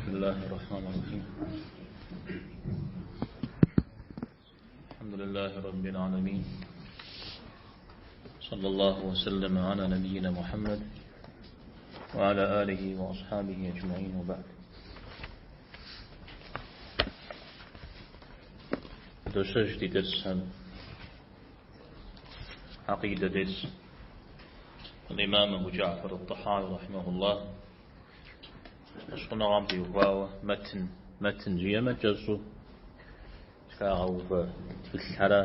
بسم الله الرحمن الرحيم. الحمد لله رب العالمين. صلى الله وسلم على نبينا محمد وعلى آله وأصحابه أجمعين وبعد. Дощэж ди дерсхэм عقيدة дерс. الإمام أبو جعفر الطحاوي رحمه الله фӏэщхъуныгъэм теухуауэ мэтн, мэтн жиӏэмэ кӏэщӏу тхагъэувэ тхылъхьэрэ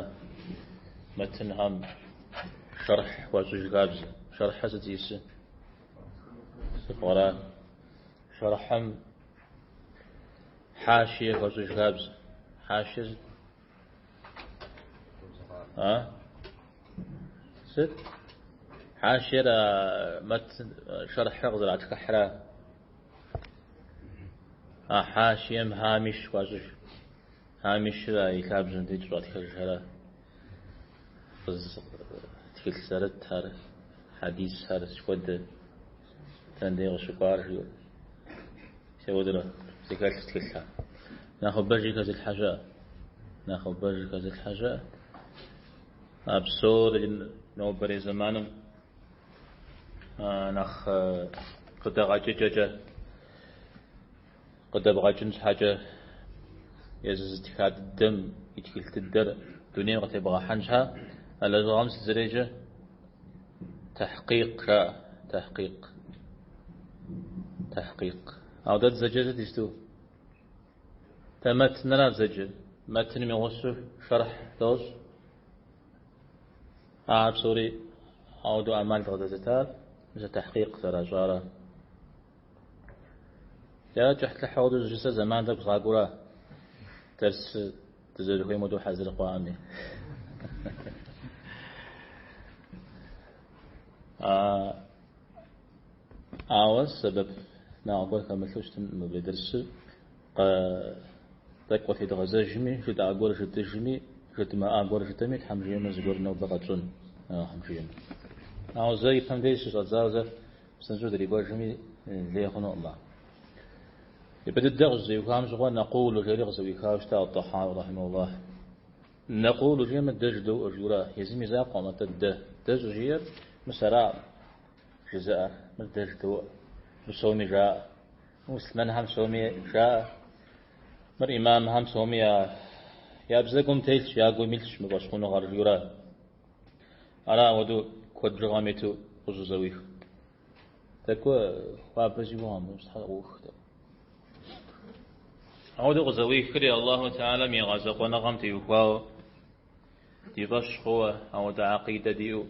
мэтнхэм шэрхь хуащӏыж хабзэ. Шэрхьыр сыт зиӏысыр? Сыфӏэра? Шэрхьым хьашие хуащӏыж хабзэ. Хьашие сыт? А? Сыт? Хьашиер мэтн шэрхьыр къызэратхыхьрэ? А хьашием хьамиш хуащӏыж. Хьамишыр и лъабжьэм деж щӏатхэжхэрэ? Тхылъ зэрытхэр, хьэдисхэр схуэдэ дэнэ дей къыщыкӏуар жиӏэу. Мис ауэдурэ зэхэлъ тхылъхэр. Нэхъыбэжи хэзылъхьэ щыӏэ. Нэхъыбэжи хэзылъхьэ щыӏэ. А псор нобэрей зэманым нэхъ къыдэгъэкӏыкӏэкӏэ къыдэбгъэкӏын щхьэкӏэ езы зытха дыдэм и тхылъ дыдэр дунейм къытебгъэхьэн щхьэ а лэжьыгъэм сыт зэреджэ? Тэхькъикъ жаӏэ, тэхькъикъ. Тэхькъикъ. Ауэ дэ дызэджэр сыт исту? Дэ мэтнра дызэджэр. Мэтным и гъусэу шэрхь дощӏ. Ахэр псори ауэдэу ӏэмал къыдэзытар мис а тэхькъикъ зэращӏара. Я кӏыхьлӏыхь ауэдэу зыщысэ зэман тӏэкӏу згъакӏуэра? Дерс дызэрыхуейм хуэдэу хьэзыр хъуаӏыми. Ауэ сэбэпынагъ гуэр хэмылъу щытынкъым мыбы дерсыр тӏэкӏу къытедгъэзэжми, жытӏа гуэр жытӏыжми, жыдмыӏа гуэр жытӏэми, Тхьэм жиӏэмэ зыгуэр нобэ къэтщӏын, Тхьэм жиӏэмэ. Ауэ зэ ипэм деж щыщӏэдзауэ зэ псынщӏэу дрикӏуэжми лей хъунукъым ар. Ипэ дыдэ къыщызэӏуихам щыгъуэ нэкъулу жери къызэӏуихауэ щыта ат-Тӏэхьауи рахьимэхуллахь. Нэкъулу жиӏэмэ дэ жыдоӏэ жиӏэура, езым и закъуэкъым, атӏэ дэ. Дэ щӏыжиӏэр мис араӏым жызыӏэр, мыр дэ жыдоӏэ, мыр псоми жаӏэ. Муслъымэнхэм псоми жаӏэ, мыр имамхэм псоми я бзэгум телъщ, я гум илъщ мы фӏэщхъуныгъэр жиӏэура. Ара ауэдэу куэд бжыгъэм иту къыщӏызэӏуих. Тӏэкӏу хуабэ си гугъэм, щхьэ ӏуох тӏэкӏу. Ауэдэу къызэӏуихри Аллаху Теалэм и гъэзэкъуэныгъэм теухуауэ ди фӏэщ хъууэ ауэдэ акъидэ диӏэу,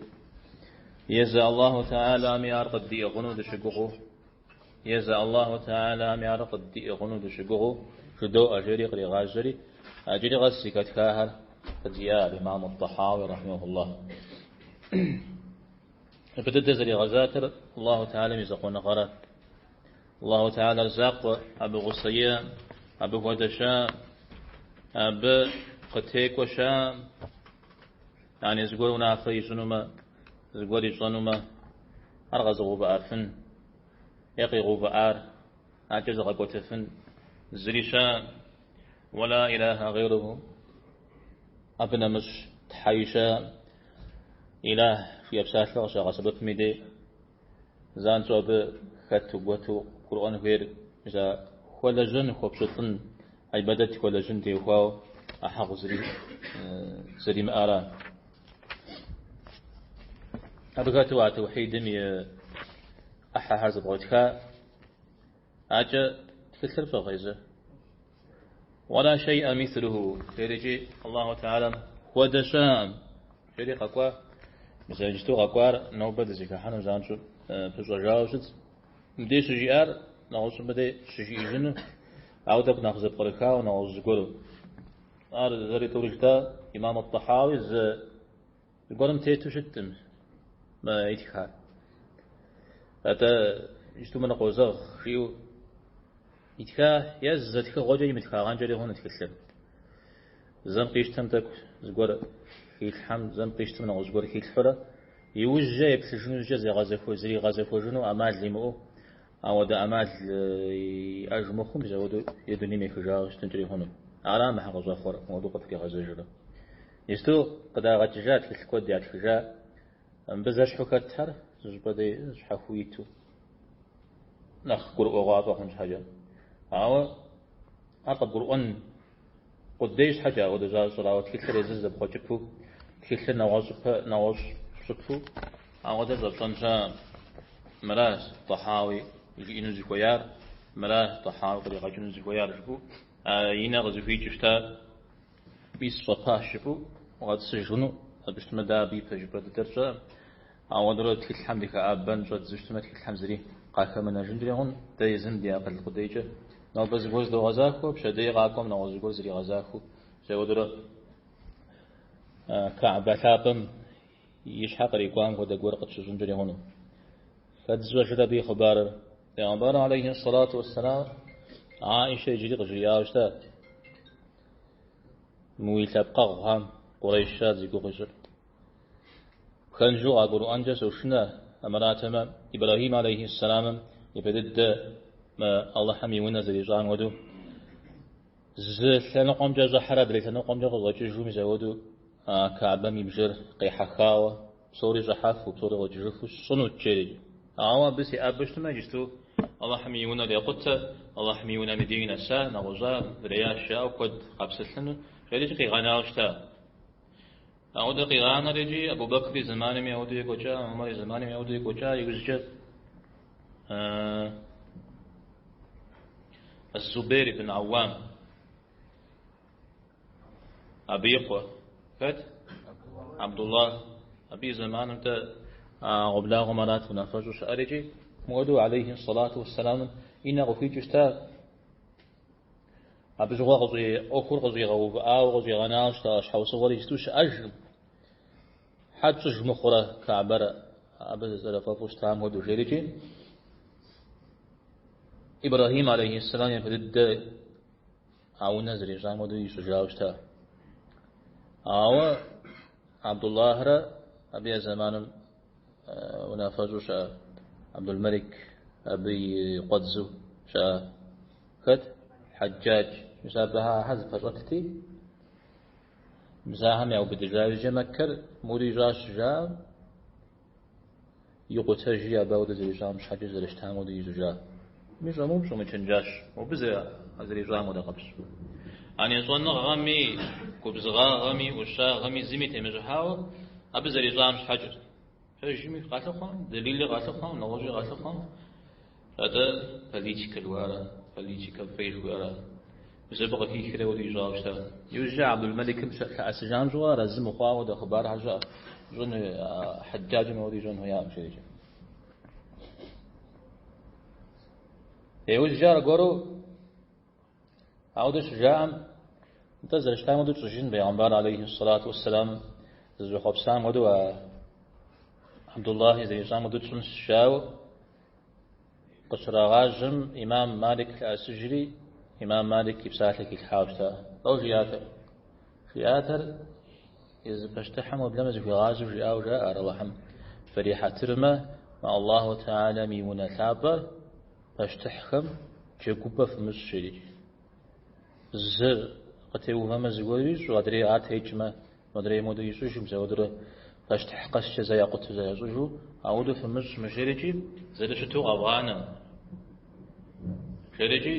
езы Аллаху Теалэми ар къыддиӏыгъыну дыщыгугъыу, езы Аллаху Теалэми ар къыддиӏыгъыну дыщыгугъыу жыдоӏэ жери къригъажьэри, иджыри къэс зэхэтхахэр къыджиӏа Имам ат-Тӏэхьауи рахьимэхуллахь. Абы дыдэ зэригъэжьатэр Аллаху Теалэм и закъуэныгъэрэ. Аллаху Теалэр закъуэ, абы гъусэ иӏэ, абы хуэдэ щыӏэ, абы къытекӏуэ щыӏэ, яни зыгуэр унафэ ищӏынумэ, зыгуэр ищӏэнумэ, ар къэзыгъэувыӏэфын е къигъэувыӏар акӏэ зыгъэкӏуэтэфын зыри щыӏэ. Уэла илаха гъейруху, абы нэмыщӏ тхьэи щыӏэ, илах жиӏэ псалъэ къыщагъэсэбэпым и дей. Занщӏэу абы хэту, гуэту гурыӏуэн хуейр, мис а хуэлэжьэн, хуэпщылӏын, ӏибадэт хуэлэжьын теухуауэ а хьэкъ зэримыӏэра. Абы хэту а тэухьидым и ӏыхьэхэр зэпкърытха, акӏэ тхылъыр фӏыгъ езы. Уэла шейӏэ мислуху, жерикӏи Аллаху Теалэм хуэдэ щыӏэкъым. Жери къэкӏуа, мис а иджыту къэкӏуар нобэ дызыхыхьэну занщӏэу пыщӏэжауэ щытщ. Мыбдеж щыжиӏар нэгъуэщӏ щӏыпӏэ дей щыжиӏэжыну, ауэ тӏэкӏу нэхъ зэпкърыхауэ нэгъуэщӏ зыгуэру. Ар зэри тӏури жытӏа Имам ат-Тӏэхьауи зы зыгуэрым тету щыткъым мы итхар. Атӏэ иджыту мыр къозэгъ жиӏэу итха е зы тхыгъуэкӏэ имытхагъэнкӏэри хъуну тхылъыр. Зэм къищтэм тӏэкӏу зыгуэр хилъхьэм, зэм къищтэм нэгъуэщӏ зыгуэр хилъхьурэ, иужькӏэ еплъыжынукӏэ зригъэзэхуэжыну ӏэмал имыӏэу. Ауэдэ ӏэмал иӏэж мыхъум, мис ауэдэу е дунейм ехыжауэ щытынкӏэри хъуну. Ара мыхьэр къыщӏэхъуэр, мыуэдэу къытригъэзэжурэ. Исту къыдагъэкӏыжа, тхылъ куэд ятхыжа, мыбы зэщхьу хэтхэр зыщӏыпӏэ дей щхьэхуэу иту, нэхъ гурыӏуэгъуафӏэ хъун щхьэкӏэ. Ауэ ар къыбгурыӏуэн къудей щхьэкӏэ ауэдэ щӏащӏыр, ауэ тхылъыр езыр зэпхъуэкӏыпу, тхылъыр нэгъуэщӏыпэ, нэгъуэщӏ пщӏыпу, ауэдэ щӏэпщӏэн щыӏэкъым. Мыращ Тӏэхьауи жиӏэну зыхуеяр, мыращ Тӏэхьауи къригъэкӏыну зыхуеяр жыпӏэу, а и нэ къызыхуикӏыу щыта мис щӏэпащ жыпӏэу укъэтӏысыжыну, абы щытмэ дэ абы и пэжыпӏэ дыдэр тщӏэкъым. Ауэдурэ тхылъхэм дыхэӏэбэн щӏэддзэу щытмэ, тхылъхэм зыри къахэмынэжынкӏэри хъун, дэ езым ди акъыл къудейкӏэ нобэ зыгуэр зыдогъэзахуэ, пщэдей къакӏуэм нэгъуэщӏ зыгуэр зригъэзахуэу, мис ауэдурэ Каӏбэ лъапӏэм и щхьэ кърикӏуам хуэдэ гуэр къытщыщӏынкӏэри хъуну. Хэт зыщӏэжыр абы и хъыбарыр? Пегъэмбарым алейхи сэлату уэсселам Аишэ иджыри къыжриӏауэ щыта. Мы уи лъэпкъэгъухэм Къурейшрат зи гугъу ищӏыр. Пхэнжу къагурыӏуэнкӏэ сошынэ, амыратэмэ, Ибрэхьим алейхи сэламым япэ дыдэ мы Алыхьым и унэр зэрищӏам хуэдэу, зы лъэныкъуэмкӏэ щӏыхьэрэ адрей лъэныкъуэмкӏэ къыщӏэкӏыжу мис апхуэдэу а Каабэм и бжэр къехьэхауэ, псори щӏыхьэфу, псори къыщӏэкӏыжыфу сщӏынут, жери. Ауэ абы сеӏэбу щытмэ, иджысту Алыхьым и унэр екъутэ, Алыхьым и унэм и дей нэса, нэгъуэщӏа, мыдреящ жаӏэу куэд къапсэлъыну, жери къигъэнауэ щыта. Ауэдэ къигъанэр икӏи Абу Бэкр и зэманми ауэдэу екӏуэкӏа, Умар и зэманми ауэдэу екӏуэкӏа, иужькӏэ Зубейр ибн Ауам абы и къуэ хэт? Абдуллах. Абы и зэманым-тӏэ ӏэгъуэблагъуэм арат унафэщӏу щыӏэр икӏи мыуэдэу алейхи сэлату уэсселамым и нэ къыхуикӏыу щыта. Абы щыгъуэ ӏуэхур къыщӏигъэувыӏауэ, къыщӏигъэнауэ щыта щхьэусыгъуэр иджысту щыӏэжкъым. Хьэ тщӏыж мыхъурэ Каабэр абы зэрыфӏэфӏу щытам хуэдэу жери икӏи Ибрэхьим алейхьиссэлам япэ дыдэ а унэр зэрищӏам хуэдэу ищӏыжауэ щыта. Ауэ Абдуллахрэ абы я зэманым унафэщӏу щыӏэ Абдулмалик абы и къуэдзэу щыӏэ хэт? Хьэджадж. Мис абыхэр зэпэщӏэтти, мис ахэм яубыдыжа иужькӏэ Мэккэр мури ищӏащ жаӏэм, икъутэжри абы ауэдэ зэрищӏам щхьэкӏэ зэрыщытам хуэдэу ищӏыжа. Мис щӏэмыупщӏэ, мычэнджащ, мобы зэрищӏам хуэдэ къэпщ. Ани щӏэныгъэми, губзыгъагъэми, ӏущагъэми зыми темыщӏыхьауэ абы зэрищӏам щхьэкӏэ. Пэжми къалъыхъуэм, дэлили къалъыхъуэм, нэгъуэщӏи къалъыхъуэм, атӏэ политикэ жыхуаӏэра, политикэ фӏей жыхуаӏэра. Мис абы къыхихри ауэдэу ищӏауэ щыта. Иужькӏэ Абдул-Маликым лъэӏэсыжам щыгъуэ арэзы мыхъуауэ хуэдэ хъыбархэр щыӏэ. Щӏын Хьэджаджым ауэдэу ищӏэн хуеякъым жери. Иужькӏэ аргуэру ауэдэу щыжаӏэм, нтӏэ зэрыщытам хуэдэу тщӏыжын бегъымбар алейхи сэлату уэсселам зыщӏэхъуэпсам хуэдэу а Абдуллахи зэрищӏам хуэдэу тщӏынщ жаӏэу къыщрагъажьэм имам Малик лъэӏэсыжри, имам Малик и псалъэ хилъхьауэ щыта. Лӏо жиӏатэр? Жиӏатэр езы пащтыхьым уеблэмэ зыхуигъазэу жиӏауэ жаӏэ ар Алыхьым фрихьэтырмэ, мы Аллаху Тэхьэлам и унэ лъапӏэр пащтыхьхэм джэгупӏэ фымыщӏ жери. Зыр къытеувэмэ зыгуэр ищӏу, адрей ар текӏмэ, модрей модэу ищӏыжу, мис ауэдурэ пащтыхь къэскӏэ зэ якъутэу зэ ящӏыжу, ауэдэу фымыщӏ мы жерикӏи, зэрыщыту къэвгъанэ. Жерикӏи,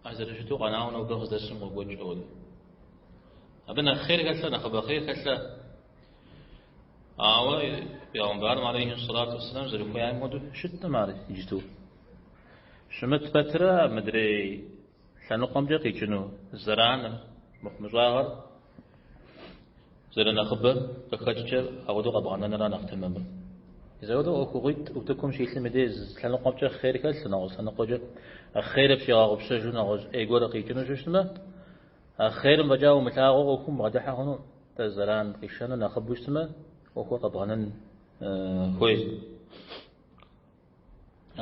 а зэрыщыту къэнауэ нобэ къыздэсым къокӏуэкӏ ауэдэу. Абы нэхъ хъер хэлъэ, нэхъыбэ хъер хэлъэ. Ауэ бегъымбарым алейхи сэлату уэсселам зэрыхуеям хуэдэу щыткъым ар иджыту. Щымыт пэтрэ мыдрей лъэныкъуэмкӏэ къикӏыну зэраныр, мыхъумыщӏагъэр зэрынэхъыбэм къыхэкӏкӏэ ауэдэу къэбгъэнэнра нэхъ тэмэмыр. Мис ауэдэу ӏуэхугъуитӏ утыкум щилъым и деж зы лъэныкъуэмкӏэ хъер хэлъу, нэгъуэщӏ лъэныкъуэкӏэ а хъерыр пщигъэгъупщэжу нэгъуэщӏ ӏей гуэр къикӏыну щыщытмэ, а хъерым фӏэкӏа умылъагъуу ӏуэхум бгъэдыхьэ хъуну, тӏэ зэран къишэну нэхъыбэу щытмэ, ӏуэхур къэбгъэнэн хуей.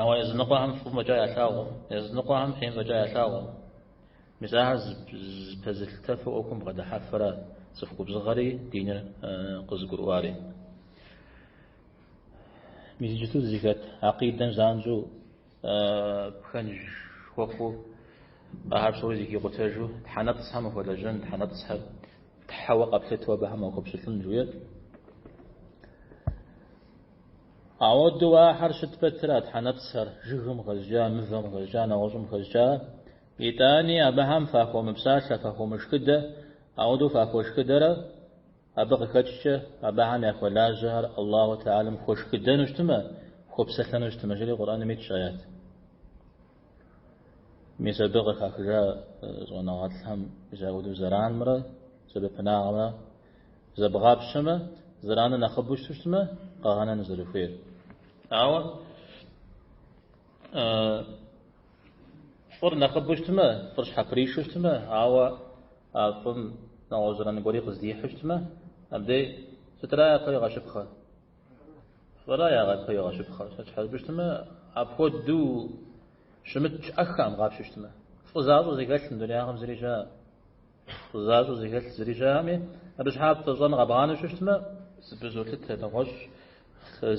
Ауэ языныкъуэхэм фӏым фӏэкӏа ялъагъу, языныкъуэхэм ӏейм фӏэкӏа ялъагъу. Мис ахэр зэпэзылъытэфу ӏуэхум бгъэдыхьэфрэ цӏыху губзыгъэри диныр къызыгурыӏуари. Мис иджыту дызыхэт акъидэм занщӏэу. пхэнж хуэхъуу, ахэр псори зэхикъутэжу, тхьэнэпцӏхэм ухуэлэжьэн, тхьэнэпцӏхэр тхьэуэ къэплъытэу абыхэм уахуэпщылӏын жиӏэр. Ауэдэу ахэр щыт пэтрэ а тхьэнэпцӏхэр, жыгым къыхэщӏыкӏа, мывэм къыхэщӏыкӏа, нэгъуэщӏым къыхэщӏыкӏа, итӏани абыхэм фахуэмыпсалъэ, фахуэмышхыдэ, ауэдэу фахуэшхыдэрэ абы къыхэкӏкӏэ абыхэм яхуэлажьэхэр Аллаху Тэхьэлам хуэшхыдэну щытмэ, хуэпсэлъэну щытмэ, жери Къурӏэным итщ аят. Мис абы къыхахыжа щӏэныгъэлӏхэм мис апхуэдэу зэранымрэ сэбэпынагъымрэ зэбгъапщэмэ, зэраныр нэхъыбэу щыту щытмэ, къэгъэнэн зэрыхуейр. Ауэ фӏыр нэхъыбэу щытмэ, фӏыр щхьэпришу щытмэ, ауэ а фӏым нэгъуэщӏ зэран гуэри къыздихьу щытмэ, абдей сытра япэ игъэщыпхъэр? Фӏыра япэ игъэщыпхъэр? Сыт щхьэ жыпӏэу щытмэ, апхуэдэу щымыт щыӏэххэкъым къапщтэу щытмэ. Фӏы защӏэу зэхэлъ мы дунеягъэм зыри щыӏэкъым. Фӏы защӏэу зэхэлъ зыри щыӏэкъыми, абы щхьа фӏы щӏэн къэбгъанэу щытмэ, зыбызолъытэ, нэгъуэщӏ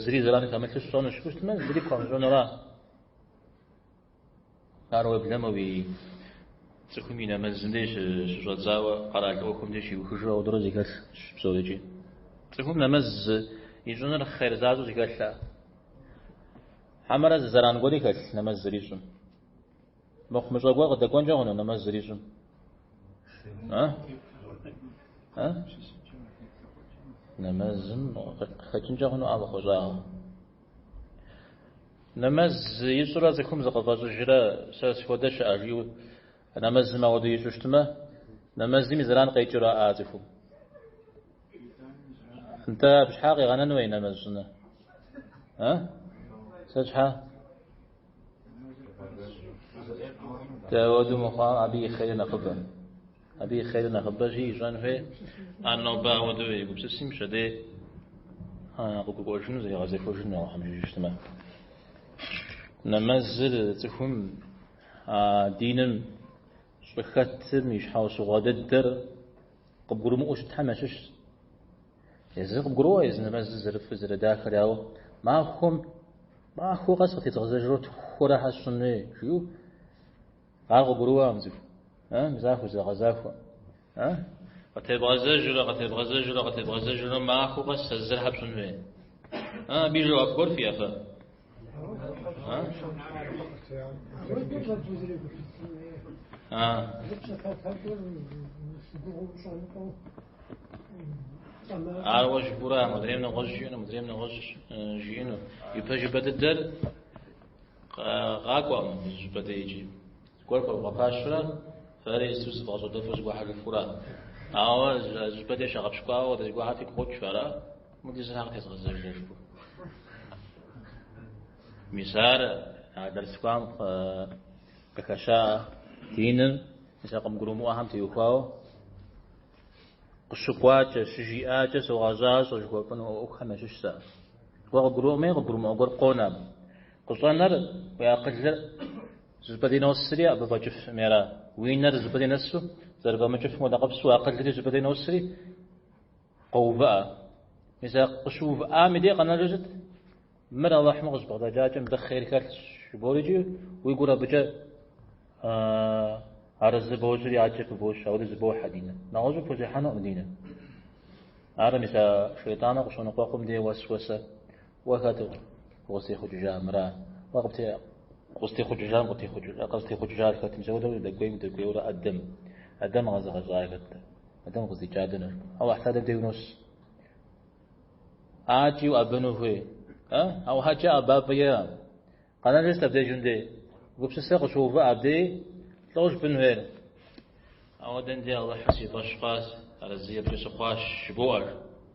зыри зэран хэмылъу сщӏэну жыпӏэу щытмэ, зыри пхуэмыщӏэнура. Ар уеблэмэ уи цӏыхум и нэмэзым деж щыщӏэдзауэ къэрал ӏуэхум деж щиухыжу ауэдурэ зэхэлъщ псорикӏи. Цӏыхум нэмэз ищӏыныр хъер защӏэу зэхэлъа? Хьэмэрэ зы зэран гуэри хэлъ нэмэз зэрищӏым? Мыхъумыщӏэ гуэр къыдэкӏуэнкӏэ хъуну нэмэз зэрищӏым? А? А? Нэмэзым къыхэкӏынкӏэ хъуну а мыхъущӏагъэ? Нэмэз ищӏрэ цӏыхум зыкъыфӏэщӏыжрэ сэ схуэдэ щыӏэ жиӏэу нэмэзым ауэдэу ищӏу щытмэ, нэмэзым и зэран къекӏыурэ а цӏыхум. Нтӏэ, абы щхьа къигъэнэн хуей нэмэз щӏыныр? А? Сыт щхьа? Дауэдэу мыхъуам, абы и хъерыр нэхъыбэ. Абы и хъерыр нэхъыбэщи, ищӏэн хуей. Ар нобэ ауэдэу егупсысым, пщэдей къыгурыӏуэжыну, зэригъэзэхуэжыну Алыхьым жиӏэу щытмэ. Нэмэзыр цӏыхум а диным щӏыхэтым и щхьэусыгъуэ дыдэр къыбгурымыӏуэу щытхэм ящыщщ. Езыр къыбгуроӏуэ езы нэмэзыр зэрыфӏыр, зэрыдахэр, ауэ махуэм махуэ къэс къытезгъэзэжурэ тхурэ хьэ сщӏын хуей, жиӏэу ар къыгурыӏуэкъым цӏыху. А, мис ар хузэгъэзахуэ. А? Къытебгъэзэжурэ, къытебгъэзэжурэ, къытебгъэзэжурэ махуэ къэс а зыр хьэ пщӏын хуей. А, абы и жэуап гуэр фиӏэ фэ? А? А. Ар уэ жыпӏэура, модрейм нэгъуэщӏ жиӏэну, модрейм нэгъуэщӏ жиӏэну. И пэжыпӏэ дыдэр къакӏуэкъым зыщӏыпӏэ дей икӏи. Зыгуэр хуэвгъэфащэрэ, фэри сыту зывгъэщӏэдэфу зыгуэхьэжыфура. Ауэ зыщӏыпӏэ дей щагъэпщкӏуауэ апхуэдэ зыгуэрхэр фигу къокӏ, ара? Мыдэ зыхьэ къытезгъэзэжрэ жыпӏэу. Мис ар а дэрс кӏуам къыхэща диным, мис а къыбгурымыӏуэхэм теухуауэ къыщыкӏуакӏэ, щыжиӏакӏэ согъэзащӏэ жыхуэпӏэну ӏуэхухэм ящыщщ ар. Уэ къыбгурыӏуэми, къыбгурымыӏуэ гуэр къонэ. Къыщӏэнэр уи акъылыр зыщӏыпӏэ дей носри, абы фӏэкӏыфми ара. Уи нэр зыщӏыпӏэ дей нэсу, зэрыфӏэмыкӏыфым хуэдэ къабзэу акъылри зыщӏыпӏэ дей носри, къоувыӏэ. Мис а къыщыувыӏам и дей къэнэжыр сыт? Мыр Алыхьым къыщыбгъэдэкӏакӏэ мыбы хъер хэлъщ жыбори икӏи уи гур абыкӏэ арэзы бощӏри адэкӏэ пыбощэ, ауэдэу зыбохьэ диныр. Нэгъуэщӏу пхузехьэнукъым диныр. Ар мис а шейтӏаныр къыщоныкъуэкъум дей уэсуэсэ. Уэ хэт укъызытехъукӏыжа мыра? Уэ къызытехъукӏыжам къызытехъукӏыжар хэт? Мис ауэдэу дэкӏуейм дэкӏуейуэрэ Адэм. Адэм къэзыгъэщӏар хэт? Адэм къыздикӏар дэнэ? Алыхь Тэхьэлам дей унос. Адэкӏи уӏэбэну хуей. А? Ауэ адэкӏэ ӏэбапӏэ иӏэкъым. Къэнэжыр сыт абдежым дей? Гупсысэ къыщоувыӏэ абдей, лӏо жыпӏэн хуейр. Ауэдэм дей Алыхьыр си фӏэщ хъуащ, арэзы абыкӏэ сыхъуащ, жыбоӏэр.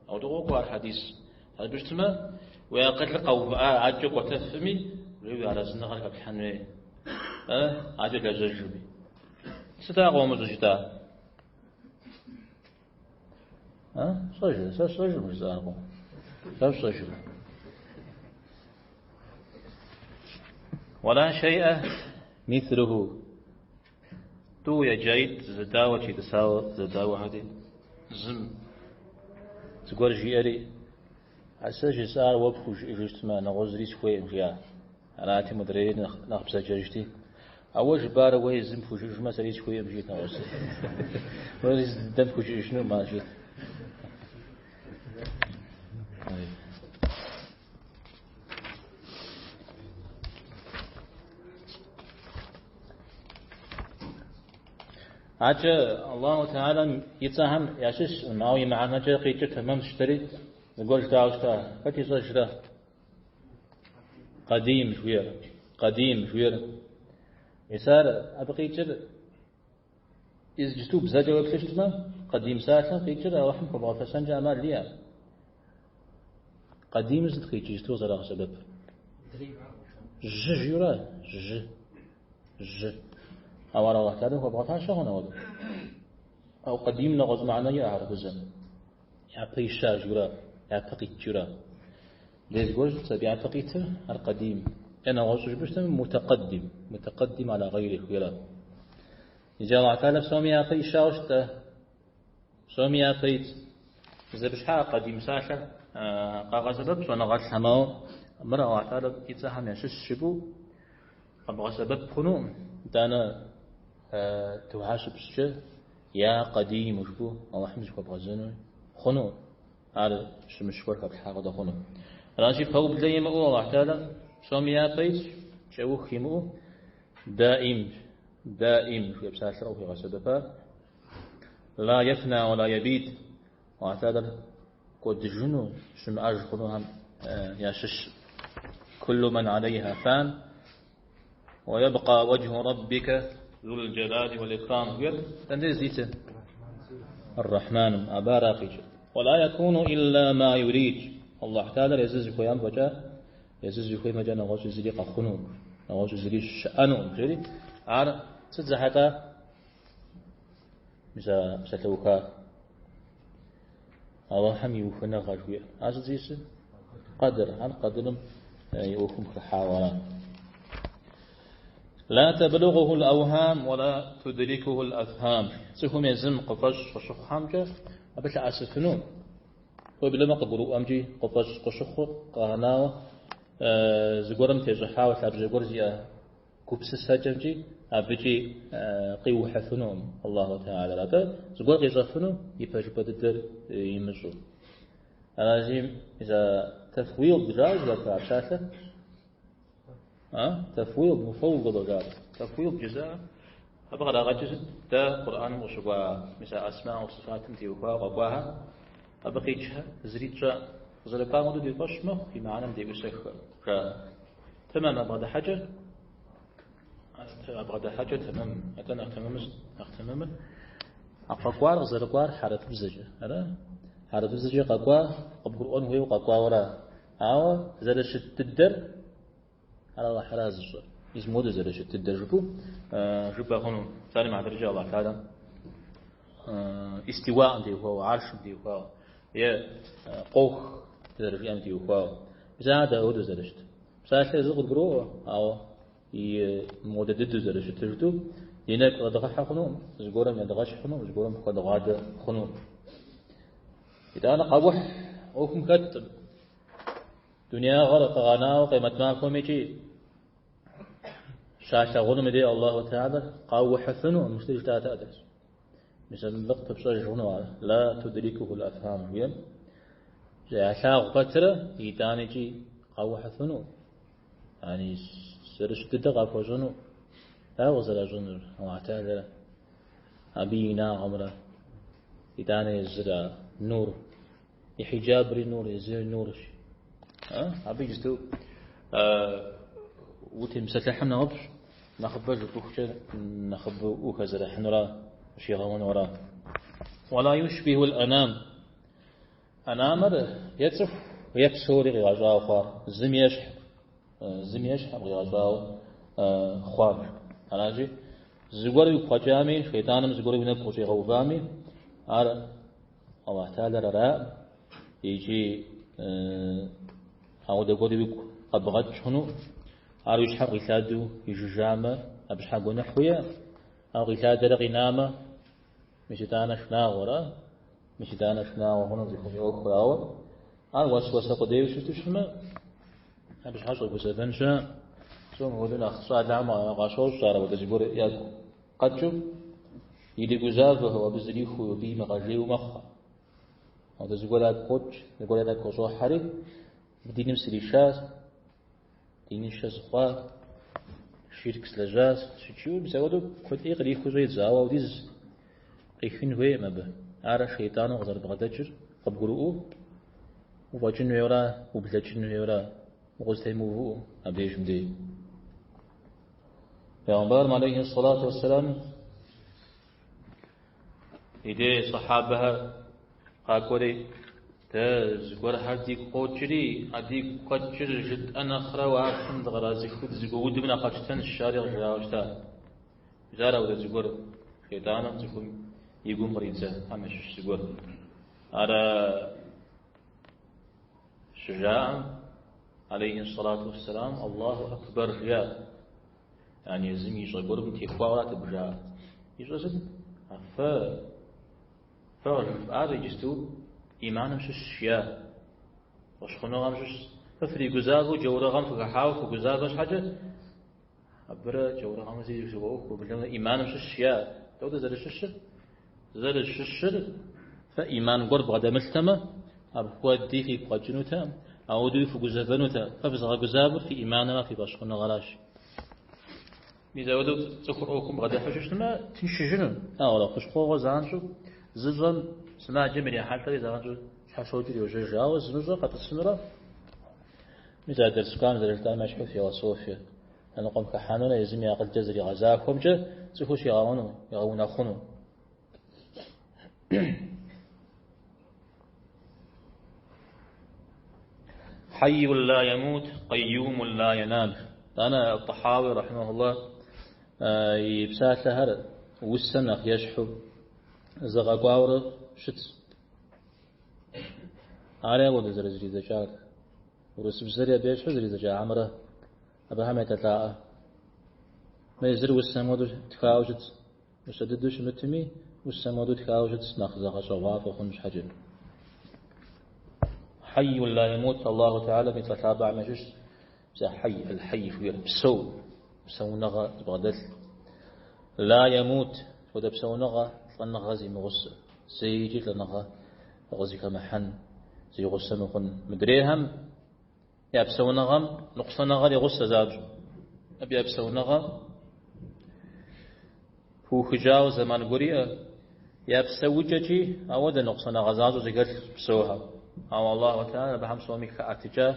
Ауэдэу къокӏуэ ар хьэдис. Абы щытмэ, уи акъылыр къэувыӏа, адэкӏэ кӏуэтэфми, уи арэзыныгъэр хэплъхьэн хуей. Адэкӏэ лэжьэжми. Сыт ар къыумыщӏэу щыта? А? Сщӏэжрэ? Сэ сщӏэжыркъым жысӏар къо. Сэ сщӏэжыркъым. Уэла шейӏэ мислуху. Тӏу еджаитӏ зэдауэ тетӏысауэ зэдауэхэти, зым зыгуэр жиӏэри, а сэ жысӏар уэ пхужыӏэжу щытмэ, нэгъуэщӏ зыри сыхуейкъым, жиӏа. Арати, мыдрейр нэхъ бзаджэжти. А уэ жыпӏар уэ езым пхужыӏэжмэ, сэри сыхуейкъым, жиӏэт нэгъуэщӏ. Уэ езым дыдэм пхужыӏэжынукъым ар, жиӏэт. Акӏэ Аллаху Теалэм и цӏэхэм ящыщкъым, ауэ и мыхьэнэкӏэ къикӏыр тэмэмщ жытӏэри зыгуэр жытӏауэ щыта. Хэт ищӏэжрэ? Къэдим жыхуиӏэр. Къэдим жыхуиӏэр. Мис ар абы къикӏыр иджысту бзэкӏэ уеплъу щытмэ, къэдим псалъэм къикӏыр Алыхьым хуэбгъэфэщэнкӏэ ӏэмал иӏэкъым. Къэдим сыт къикӏ иджысту зэрагъэсэбэпыр? Жьы жиӏэурэ, жьы, жьы. Ауэ ар Алыхь Теалэм хуэбгъэфащэ хъуну апхуэдэу? Ауэ къэдим нэгъуэщӏ мыхьэнэ иӏэ хьэрыпыбзэм. Япэ ища жиӏэурэ, япэ къит жиӏэурэ. Дей зыгуэр щытщ, абы япэ къитыр ар къэдим. Е нэгъуэщӏу жыпӏэу щытмэ, мутэкъэдим, мутэкъэдим аля гъейрих жиӏэурэ. Иджы Алыхь Теалэ псоми япэ ищауэ щытӏэ. Псоми япэ ит. Абы щхьа къэдим псалъэр къагъэсэбэп щӏэныгъэлӏхэм, ауэ мыр Алыхь Теалэм и цӏэхэм ящыщ жыпӏэу къэбгъэсэбэп хъунукъым. Итӏанэ духьэ щыпщӏкӏэ я къэдиму жыпӏэу Алыхьым зыхуэбгъэзэну хъунукъым. Ар щымыщ гуэр хэплъхьа хуэдэ хъуну. Аращи, пэублэ имыӏэу Алыхь Теалэр псоми япэ итщ, кӏэух имыӏэу даим, даим жыхуиӏэ псалъэр къыхуигъэсэбэпа. Ла ефна уа ла ябид. Алыхь Теалэр кӏуэдыжыну, щымыӏэж хъунухэм ящыщ. Куллу ман алейха фан, уа ябкъа уэджху раббика зул джалали уал икрам. Жиӏэр дэнэ здитыр? Ар-Рахманым, абы ара къикӏыр. Уа ла якуну илла ма юрид. Аллахь Теалэр езыр зыхуеям фӏэкӏа, езыр зыхуейм фӏэкӏа нэгъуэщӏ зыри къэхъунукъым, нэгъуэщӏ зыри щыӏэнукъым, жери. Ар сыт зэхьэлӏа? Мис а псалъэухар. Алыхьым и ухыныгъэ жыхуиӏэр. Ар сыт зищӏысыр? Къэдыр. Ар къэдырым и ӏуэхум хыхьауэ ара. Ла тэблугъуху л-аухам уа ла тудрикуху л-афхам. Цӏыхум езым къыфӏэщӏ къыщыхъухэмкӏэ абы лъэӏэсыфыну. Уеблэмэ къыгурыӏуэмкӏи къыфӏэщӏ къыщыхъур къэгъэнауэ зыгуэрым тещӏыхьауэ лъабжьэ гуэр зиӏэ гупсысэкӏэмкӏи абыкӏи къиухьыфынукъым Аллаху Теалэр. Атӏэ зыгуэр къищӏэфыну и пэжыпӏэ дыдэр имыщӏу. Аращи, мис а тафуид жаӏэу зэхэфха а псалъэр? А? Тафуид, муфэуидэ жаӏэ. Тафуид жызыӏэ. Абы кърагъэкӏыр сыт? Дэ Къурӏэным къыщыкӏуа мис а асма уэ сыфатым теухуауэ къэкӏуахэр, абы къикӏхэр зыри тщӏэкъым. Къызэрыкӏуам хуэдэу ди фӏэщ мэхъу, и мыхьэнэм деӏусэххэр, жаӏэ. Тэмэм а бгъэдыхьэкӏэр? А бгъэдыхьэкӏэр тэмэм. Атӏэ нэхъ тэмэмыр сыт? Нэхъ тэмэмыр а къэкӏуар къызэрыкӏуар хьэрыпыбзэкӏэ, ара? Хьэрыпыбзэкӏэ къэкӏуа, къыбгурыӏуэн хуейуэ къэкӏуауэ ара? Ауэ зэрыщыт дыдэр ар Алыхьра зыщӏэр. Мис мыуэдэу зэрыщыт дыдэр жыпӏэу жыпӏэ хъуну. Псалъэм и хьэтыркӏэ Алыхь Теалэм истиуаӏым теухуауэ, аршым теухуауэ, е къох зэрыжиӏэм теухуауэ. Мис ар дауэдэу зэрыщыт. Псалъэр езыр къыдгуроӏуэ, ауэ и мыуэдэ дыдэу зэрыщытыр жытӏэу ди нэгу къыщӏэдгъэхьэ хъунукъым, зыгуэрым едгъэщхь хъунукъым, зыгуэрым хуэдгъадэ хъунукъым. Итӏанэ къэухь ӏуэхум хэткъым. Дунеягъэр къэгъэнауэ къемэт махуэм икӏи щалъагъунум и дей Аллаху Теалэр къаухьыфынукъым, мыщтэ жытӏат адэс. Мис абы къыпыпщӏэж хъуну ар. Ла тудрикухул афхам жиӏэм. Ялъагъу пэтрэ итӏанэ икӏи къаухьыфынукъым. Яни зэрыщыт дыдэ къахуэщӏэну. Дауэ къызэращӏэнур Аллаху Теалэр абы и инагъымрэ итӏанэ езыр а нур И хьиджабри нур, езыри нурщ. Абы иджысту утемыпсэлъыхьым нэхъыфӏщ, нэхъыбэ жыпӏэхукӏэ нэхъыбэу ухэзэрыхьынура, ущигъэуэнура. Уала юшбиху л-анам. Анамыр е цӏыху, е псори къигъэщӏауэ хъуар. Зым ещхь, зым ещхькъым къигъэщӏауэ хъуар. Аращи, зыгуэр уигу къэкӏами, шейтӏаным зыгуэр уи нэгу къыщӏигъэувами, ар Аллахь Теалэр араӏым икӏи ауэдэ гуэри уигу къэбгъэкӏ хъуну. Ар уи щхьэм къилъадэу ижыжамэ, абы щхьэ гуэныхь уиӏэ. Ар къилъадэрэ къинамэ, мис итӏанэ шынагъуэра? Мис итӏанэ шынагъуэ хъуну цӏыхум и ӏуэхур. Ауэ ар уэсуэсэ къудейуэ щыту щытмэ, абы щхьэ щӏэгузэвэн щыӏэкъым. Псом хуэдэу нэхъ щӏалэхэм къащощӏ ар апхуэдэ зыгуэр ягу къэкӏыу, иригузавэхэу, абы зрихуу, абы имыгъэжейуэ мэхъу. Апхуэдэ зыгуэр ягу къокӏ, зыгуэр я нэгу къыщӏохьэри, диным сришащ, диныншэ сыхъуа, ширк злэжьащ, щыджиӏэу мис апхуэдэу куэд ӏей кърихыу щӏедзэ, ауэ апхуэдиз къихын хуейкъым абы. Ар шейтӏану къызэрыбгъэдэкӏыр къыбгурыӏуэу уфӏэкӏын хуейуэра, ублэкӏын хуейуэра, укъызэтемыувыӏэу абдежым дей. Пегъымбарым алейхи сэлату уэсселам и дей сахьабэхэр къакӏуэри, дэ зыгуэрхэр дигу къокӏри, а дигу къэкӏыр жытӏэ нэхърэ уафэм дыкърадзыхыу дызэгуэудым нэхъ къэтщтэнщ, жари къыжраӏауэ щыта. Мис ар апхуэдэ зыгуэр шейтӏаным цӏыхум и гум къридзэхэм ящыщ зыгуэр. Ар щыжаӏэм, алейхи сэлату уэсселам, Аллаху акбар жиӏа. Яни езым ищӏэ гуэрым техуауэрат абы жаӏэр. Ищӏэр сыт? А фэ фэ къыжыфӏар иджысту иманым щыщщ, жиӏа. Фӏэщхъуныгъэм щыщщ. Фэ фригузавэу джаурыгъэм фыхыхьауэ фыгузавэ щхьэкӏэ, абырэ джаурыгъэмрэ зыри зэхуэӏуэху, уеблэмэ иманым щыщщ, жиӏа. Дауэ зэрыщыщыр? Зэрыщыщыр фэ иман гуэр бгъэдэмылътэмэ, апхуэди фигу къэкӏынутэкъым, ауэдэуи фыгузэвэнутэкъым. Фэ фызыгъэгузавэр фи иманыра, фи фӏэщхъуныгъэращ. Мис апхуэдэу цӏыхур ӏуэхум бгъэдыхьэу щытмэ, тыншыжыну. Ауэрэ хущхъуэгъуэ занщӏэу зыщӏэм сымаджэм ирихьэлӏэри занщӏэу щхьэщокӏыр йожьэж. Ауэ зымыщӏэ къэтӏысынурэ, мис а дэрс кӏуам зэрыжытӏам ещхьу философие лъэныкъуэм хыхьэнурэ езым и акъылкӏэ зэригъэзахуэмкӏэ цӏыхур щигъэуэну, игъэунэхъуну. Хьэйю ла ямут, къэйюму ла янам. Итӏанэ Тӏэхьауи рахьимэхуллах и псалъэхэр усэм нэхъ ещхьу зэгъэкӏуауэрэ щытщ. Ари апхуэдэ зэрызэридзэкӏар. Урысыбзэри абы ещхьу зэридзэкӏа хьэмэрэ абыхэм елӏэлӏаӏэ. Мы езыр усэм хуэдэу тхауэ щытщ. Усэ дыдэу щымытми, усэм хуэдэу тхауэ щытщ нэхъ зэгъэщӏэгъуафӏэ хъун щхьэкӏэ. Хьэйю ла ямут Аллаху Теалэм и цӏэ лъапӏэхэм ящыщщ. Мис а хьэй, аль-хьэй жыхуиӏэр псэу, псэуныгъэ зыбгъэдэлъ. Ла ямут хуэдэ псэуныгъэ, лӏэныгъэ зимыгъусэ, зэикӏи лӏэныгъэ къызыхэмыхьэн, зи гъусэ мыхъун. Мыдрейхэм я псэуныгъэм ныкъусаныгъэр и гъусэ занщӏэу. Абы я псэуныгъэм пыухыкӏауэ зэман гуэр иӏэ, я псэукӏэкӏи ауэдэ ныкъусаныгъэ защӏэу зыхэлъ псэухэм. Ауэ Аллаху Теалэ абыхэм псоми хэӏэтыкӏа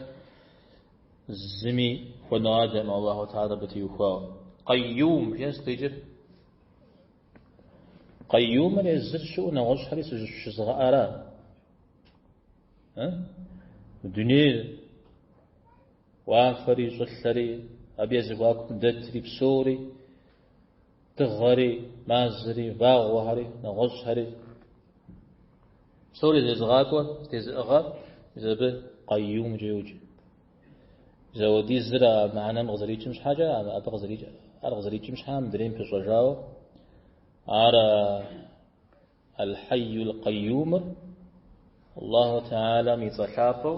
зыми хуэдгъадэкъым Аллаху Теалэ абы теухуауэ. Къэйюм жиӏэм сыт къикӏыр? Къэйюмыр езыр щыӏэу нэгъуэщӏхэри щызыгъэӏэра? Дунейр, уафэри, щӏылъэри, абы я зэхуакум дэтри, псори, дыгъэри, мазэри, вагъуэхэри, нэгъуэщӏхэри. Псори зезыгъакӏуэр, зэтезыӏыгъэр, мис абы къэйюмкӏэ йоджэ. Мис ауэдизыр а мыхьэнэм къызэрикӏым щхьэкӏэ, абы къызэрикӏ, ар къызэрикӏым щхьэ мыдрейм пыщӏэжауэ, ар Аль-Хьэйюл Къэйюмыр Аллаху Теалэм и цӏэ лъапӏэу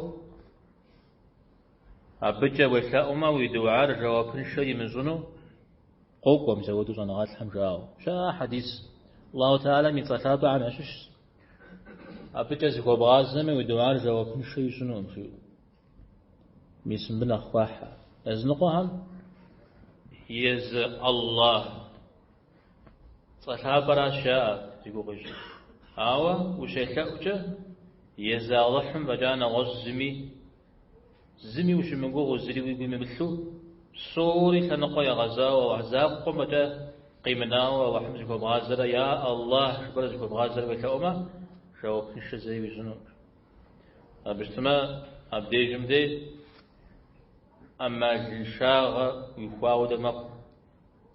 абыкӏэ уелъэӏумэ уи дуар жэуапыншэ имыщӏыну къокӏуэ, мис ауэдэу щӏэныгъэлӏхэм жаӏэу. Щыӏэ хьэдис Аллаху Теалэм и цӏэ лъапӏэхэм ящыщщ. Абыкӏэ зыхуэбгъазэми уи дуар жэуапыншэ ищӏынукъым, жиӏэу. Мис мыбы нэхъ хуахьэ. Языныкъуэхэм езы Аллах Цӏэ лъапӏэращ жаӏэ зи гугъу ищӏыр. Ауэ ущелъэӏукӏэ езы Алыхьым фӏэкӏа нэгъуэщӏ зыми, зыми ущымыгугъыу, зыри уи гум имылъу, псори лъэныкъуэ егъэзауэ Алыхь закъуэм фӏэкӏа къимынауэ Алыхьым зыхуэбгъазэрэ, я Аллах жыпӏэрэ зыхуэбгъазэрэ уелъэӏумэ, жэуапыншэ зэи уищӏынукъым. Абы щытмэ, абдежым дей ӏэмалыншагъэ уихуауэ дэ мэхъу.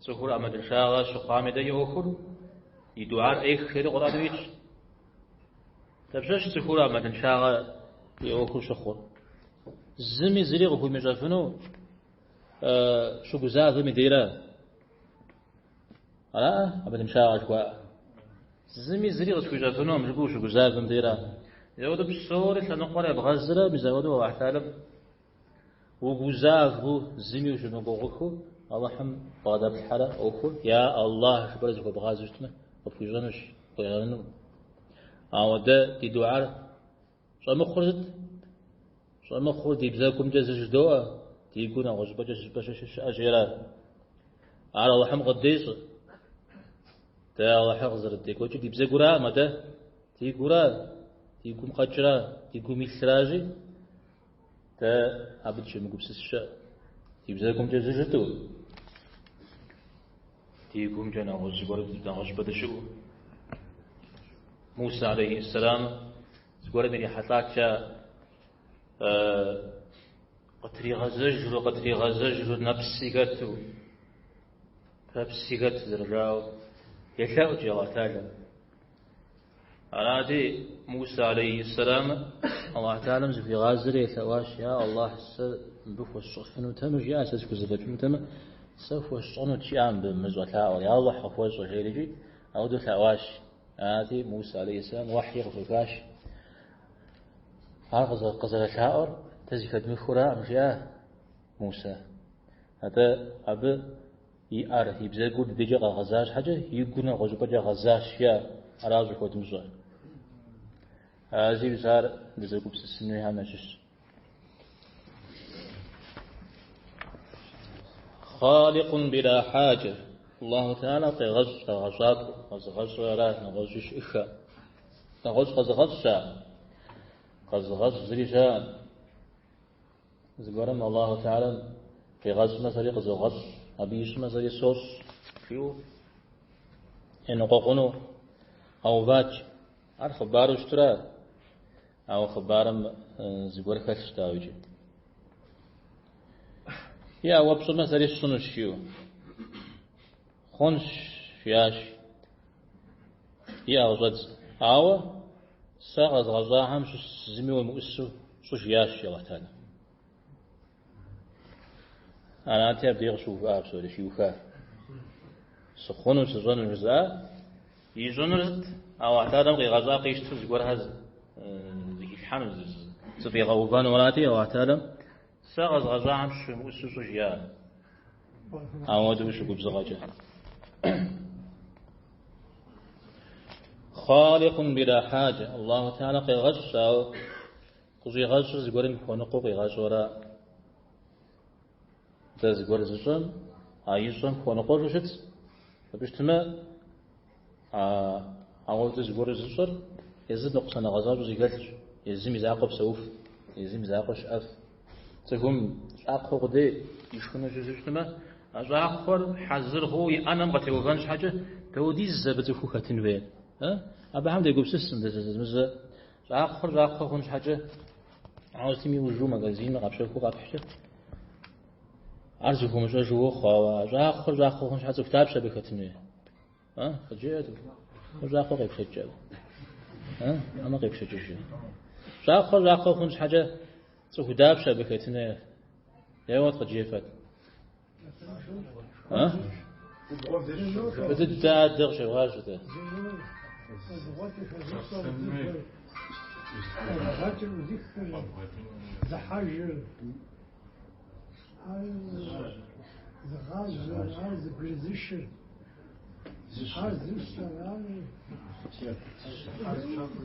Цӏыхур ӏэмалыншагъэ щыхъуам и дэ и ӏуэхур, и дуар ӏех жери Къурӏэным итщ. Дапщэщ цӏыхур ӏэмалыншагъэ и ӏуэхур щыхъур? Зыми зыри къыхуимыщӏэфыну щыгузавэм и дейра? Араӏэ ӏэмалыншагъэ жыхуаӏэр? Зыми зыри къысхуищӏэфынукъым жыпӏэу ущыгузавэм дейра? Мис ауэдэу псори лъэныкъуэр ебгъэзрэ, мис ауэдэу Алыхь Тэхьэлам. Угузавэу, зыми ущымыгугъыхыу Алыхьым бгъэдэплъхьэрэ ӏуэхур, Я Аллах жыпӏэрэ зыхуэбгъазэу щытмэ, къыпхуищӏэнущ, къигъэнэнукъым. Ауэ дэ ди дуар щӏэмыхъур сыт? Щӏэмыхъур ди бзэгумкӏэ зы жыдоӏэ, ди гур нэгъуэщӏыпӏэкӏэ щыпӏэ щыӏэщи ара. Ар Алыхьым къыддещӏэ. Дэ Алыхьыр къызэрыддекӏуэкӏыр ди бзэгураӏым, атӏэ ди гура, ди гум къэкӏра, ди гум илъращи, Дэ абы дыщемыгупсыс щыӏэ. Ди бзэгумкӏэ зы жытӏэу, ди гумкӏэ нэгъуэщӏ зыгуэр нэгъуэщӏыпӏэ дыщыӏэу. Мусэ алейхи сэлам зыгуэрым ирихьэлӏат жаӏэ, къытригъэзэжру, къытригъэзэжру нэпси хэту, пэпси хэту зэрыжаӏэу, елъэӏут Аллахь Тэхьэлам. Арати, Мусэ алейхи сэлам Аллахь Тэхьэлам зыхуигъазэри елъэӏуащ, Я Аллахь, сэ мыбы хуэсщӏэфынутэмэ, жиӏа, сэ схузэфӏэкӏынутэмэ, сэ хуэсщӏэнут, жиӏа мыбы мы щӏэлъаӏуэр, Я Аллахь, къыхуэщӏэ, жери икӏи ауэдэу лъэӏуащ. Арати, Мусэ алейхи сэлам уэхьи къыхуехащ. Ар къызэрылъаӏуэр дэ зыхэдмыхыураӏым, жиӏа Мусэ. Атӏэ абы И ӏэр, и бзэгур ди дежкӏэ къэгъэза щхьэкӏэ, и гур нэгъуэщӏыпӏэкӏэ гъэзащ, жиӏа, ара щӏыхуэдмыщӏэр. Аращи, мис ар дызэгупсысын хуейхэм ящыщщ. Хъаликъун била хьаджэ. Аллаху Тэхьэла къегъэщӏ, къэгъэщӏакӏуэ, къэзыгъэщӏыр ара, нэгъуэщӏи щыӏыхэ. Нэгъуэщӏ къэзыгъэщӏ щыӏэ? Къэзыгъэщӏ зыри щыӏэ. Зыгуэрым Аллаху Тэхьэлам къигъэщӏмэ, сэри къызогъэщӏ, абы ищӏмэ, сэри сощӏ, жиӏэу еныкъуэкъуну къэувач. Ар хъыбару щытра? Ауэ хъыбарым зыгуэр хэлъщ, дауикӏи. Е уэ пщӏымэ, сэри сщӏынущ, жиӏэу. Хъунщ, жиӏащ. Иӏэ къыщӏэдз. Ауэ сэ къэзгъэщӏахэм щыщ зыми уемыӏусу щӏы, жиӏащ Алыхь Тэхьэлам. Арати, абдей къыщыувыӏа псори, щиуха. Сыхъуну, сыщӏэну жызыӏа, ищӏынур сыт? Алыхь Тэхьэлам къигъэщӏа къищтэу зыгуэрхэр зыхилъхьэну, зыфӏигъэувэну арати, Алыхь Тэхьэлам сэ къэзгъэщӏахэм щыщ уемыӏусу щӏы, жиӏа. Ауэдэу щыгубзыгъэкӏэ. Хъаликъун била хьаджэ. Аллаху Тэхьэла къегъэщӏ, ауэ къыщӏигъэщӏыр зыгуэрым хуэныкъуэу къигъэщӏу ара. Дэ зыгуэр зыщӏэм, а ищӏэм хуэныкъуэжу щытщ. Абы щытмэ, ауэдэу зыгуэр зыщӏэр езым ныкъусаныгъэ защӏэу зыхэлъщ, езым и закъуэ псэуф, езым и закъуэ щыӏэф. Цӏыхум щӏакхъуэ къудей ишхыну щысу щытмэ, а щӏакхъуэр хьэзыр хъууэ и ӏэнэм къытеувэн щхьэкӏэ, дауэдиз абы цӏыхуу хэтын хуейр? Абыхэм дегупсысым дэ зэзэмызэ. Щӏакхъуэр щӏакхъуэ хъун щхьэкӏэ, ауэ сытми ужу магазиным къэпщэхуу къэпхькӏэ, ар зыхуэмыщӏэжу уохъу, ауэ а щӏакхъуэр щӏакхъуэ хъун щхьэ цӏыху дапщэ абы хэтын хуейр? А, къыджеӏэт. Щӏакхъуэ къепшэкӏ абы. А, амэ къепшэкӏыж. Щӏакхъуэр щӏакхъуэ хъун щхьэкӏэ цӏыху дапщэ абы хэтын хуейр? Еуэт къыджефэт. А? Фӏы дыдэ адэ къыщегъажьэ дэ.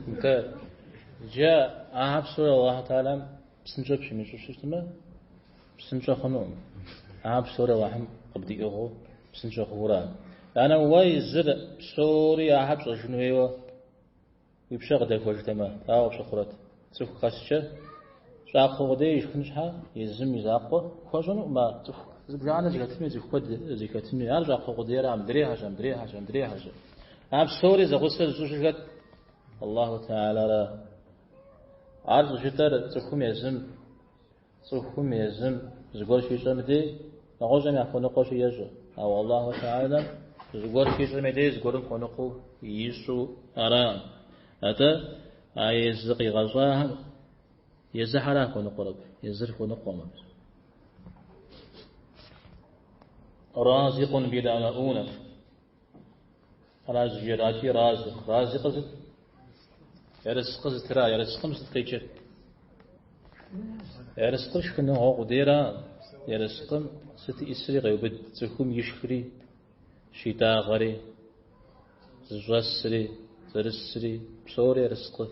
Нтӏэ, иджы ахэр псори Аллаху Тэхьэлам псынщӏэ пщимыщӏу щытмэ, псынщӏэ хъунукъым. Ахэр псори Аллахьым къыбдиӏыгъыу псынщӏэ хъуура. Итӏанэ уэ езыр псори ахэр пщӏэжын хуейуэ Уи пщэ къыдэхуэжтэмэ, дауэ къыпщыхъурэт? Цӏыху къэскӏэ щӏакхъуэ къудей ишхын щхьэ езым и закъуэ хуэщӏэнукъым ар. Цӏыху зыбжанэ зыхэтыну, цӏыху куэд зыхэтыну. Ар щӏакхъуэ къудейра, мыдрейхьэщ, мыдрейхьэщ, мыдрейхьэщ. А псори зэгъусэ зыщӏыжыр хэт? Аллаху Тэхьэлара. Ар щӏыжытӏэр цӏыхум езым, цӏыхум езым зыгуэр щищӏэм дей, нэгъуэщӏым яхуэныкъуэщи ещӏэ. Ауэ Аллаху Тэхьэлам зыгуэр щищӏэм и дей зыгуэрым хуэныкъуэу ищӏу ара. Атӏэ а езы къигъэщӏахэм езыхьэра хуэныкъуэр абы, езыр хуэныкъуэм абы. Разикъун била мэӏунэ. Аращ жиӏэрати, разикъ. Разикъыр сыт? Ерыскъы зытыра, ерыскъым сыт къикӏыр? Ерыскъыр шхыныгъуэ къудейра, ерыскъым сыт исри къеубыд, цӏыхум ишхри, щитӏагъэри, зыщӏэсри, зэрысри, псори ерыскъы.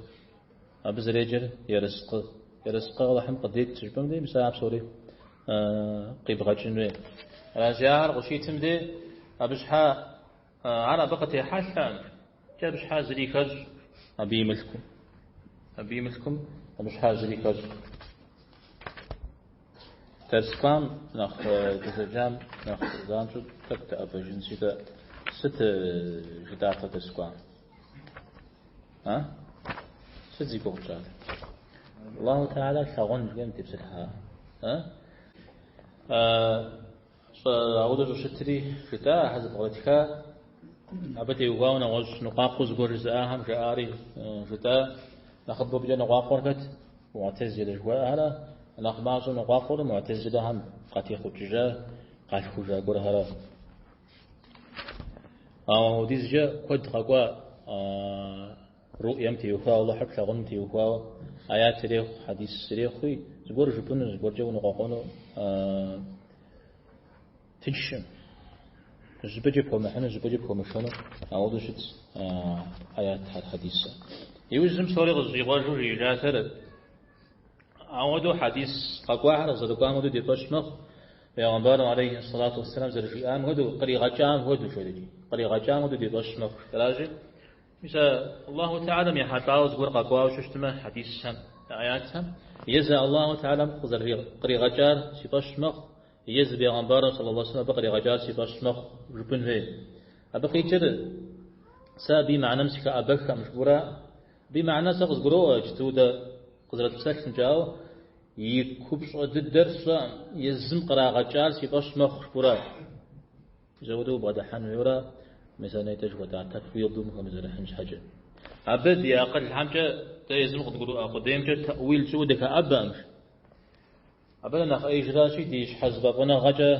Абы зэреджэр ерыскъы. Ерыскъы Алыхьым къыдет жыпӏэм дей, мис а псори къибгъэкӏын хуей. Аращи, ахэр къыщитым дей, абы щхьа ар абы къытехьэлъэкъым, икӏи абы щхьа зыри хэщӏ абы и мылъкум. Абы и мылъкум абы щхьа зыри хэщӏ. Дэрс кӏуам нэхъ дызэджам нэхъ занщӏэу тӏэкӏу дыӏэбэжынщи-тӏэ, сыт жытӏатэ дэрс кӏуам? А? Сыт зи гугъу тщӏар? Аллаху Теала лъагъун жыхуиӏэм тепсэлъыхьа. А? Ауэдэу щӏыщытри жытӏа, ахэр зэпкърытха, абы теухуауэ нэгъуэщӏ ныкъуакъуэу зыгуэр жызыӏахэм жаӏари жытӏа. Нэхъыбэу абыкӏэ ныкъуакъуэр хэт? Муӏтэзилэ жыхуаӏэхэрэ, нэхъ мащӏэу ныкъуакъуэр муӏтэзилэхэм къатехъукӏыжа, къалъхужа гуэрхэрэ. Ауэ апхуэдизкӏэ куэд къэкӏуа руӏем теухуауэ, Алыхьыр плъагъуным теухуауэ, аят ирехъу, хьэдис ирехъуи, зыгуэр жыпӏэну, зыгуэркӏэ уныкъуэкъуэну тыншым. Зыщӏыпӏэкӏэ пхуэмыхьыну, зыщӏыпӏэкӏэ пхуэмышэну, ауэдэу щытщ аятхэр, хьэдисхэр. Иужьым псори къызыщӏигъуэжу жиӏэжатэр, ауэдэу хьэдис къэкӏуахэр къызэрыкӏуам хуэдэу ди фӏэщ мэхъу, Пейгъэмбарым алейхи сэлату уэсселам зэрыжиӏам хуэдэу, къригъэкӏам хуэдэу жери, къригъэкӏам хуэдэу ди фӏэщ мэхъу. Аращи, мис а Аллаху Теалэм ехьэлӏауэ зыгуэр къэкӏуауэ щыщытмэ, хьэдисхэм, аятхэм, езы Аллаху Теалэм къригъэкӏар си фӏэщ мэхъу, езы Пейгъэмбарым саллаллаху алейхи вассалам абы къригъэкӏар си фӏэщ мэхъу жыпӏэн хуей. Абы къикӏыр сэ абы и мыхьэнэм сыхэӏэбэххэм жыпӏэурэ, абы и мыхьэнэр сэ къызгуроӏуэ иджыту дэ къызэрытпсэлъымкӏэ, ауэ и купщӏэ дыдэр сщӏэкъым, езым кърагъэкӏар си фӏэщ мэхъу жыпӏэурэ. Мис ауэдэу убгъэдыхьэн хуейуэрэ, мис а нетӏэ жыхуэтӏа тэфуидым хэмызэрыхьын щхьэкӏэ. Абы ди акъылхэмкӏэ дэ езым къыдгурыӏуа къудеймкӏэ тэӏуил тщӏыуэ дыхэӏэбэкъым. Абы нэхъ ӏеижращи, ди щхьэзыфӏэфӏыныгъэкӏэ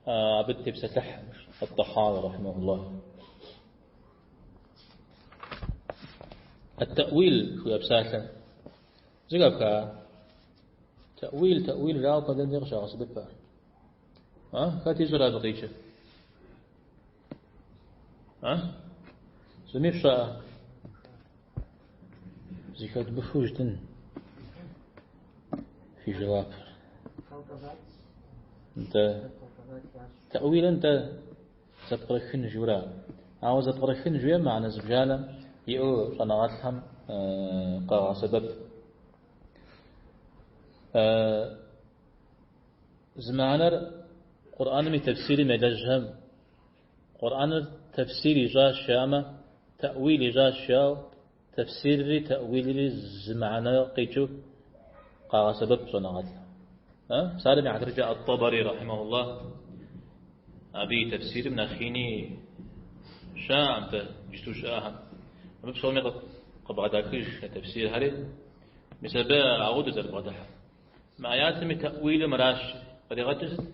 абы дытепсэлъыхькъым. Ат-Тахауи рахьимахуллах. Ат-тэӏуил жыхуиӏэ псалъэм зэхэпха? Тэӏуил, тэӏуил жаӏэу куэдым дей къыщагъэсэбэп ар. А? Хэт ищӏэр абы къикӏыр? А? Зыми фщӏэӏэ? Зэхэдмыхыу жытӏын фи жэуапыр. Нтӏэ. Тэӏуил нтӏэ зэпкърыхын жыура. Ауэ зэпкърыхын жыуиӏэм мыхьэнэ зыбжанэ иӏэу щӏэныгъэлӏхэм къагъэсэбэп. Зы мыхьэнэр Къурӏэным и тэфсирым елэжьхэм Къурӏэныр тэфсир ищӏащ жаӏэмэ, тэӏуил ищӏащ жаӏэу, тэфсирри тэӏуилри зы мыхьэнэ къикӏыу къагъэсэбэп щӏэныгъэлӏхэм. Псалъэм и хьэтыркӏэ Ат-Табари рахьимахуллах абы и тэфсирым нэхъ ини щыӏэкъым дэ иджыту щыӏэхэм. Абы псоми къыбгъэдахыж а тэфсирхэри. Мис абы ауэдэу зэрыбгъэдыхьэр. Мы аятым и тэӏуилыр мыращ. Къригъэкӏыр сыт?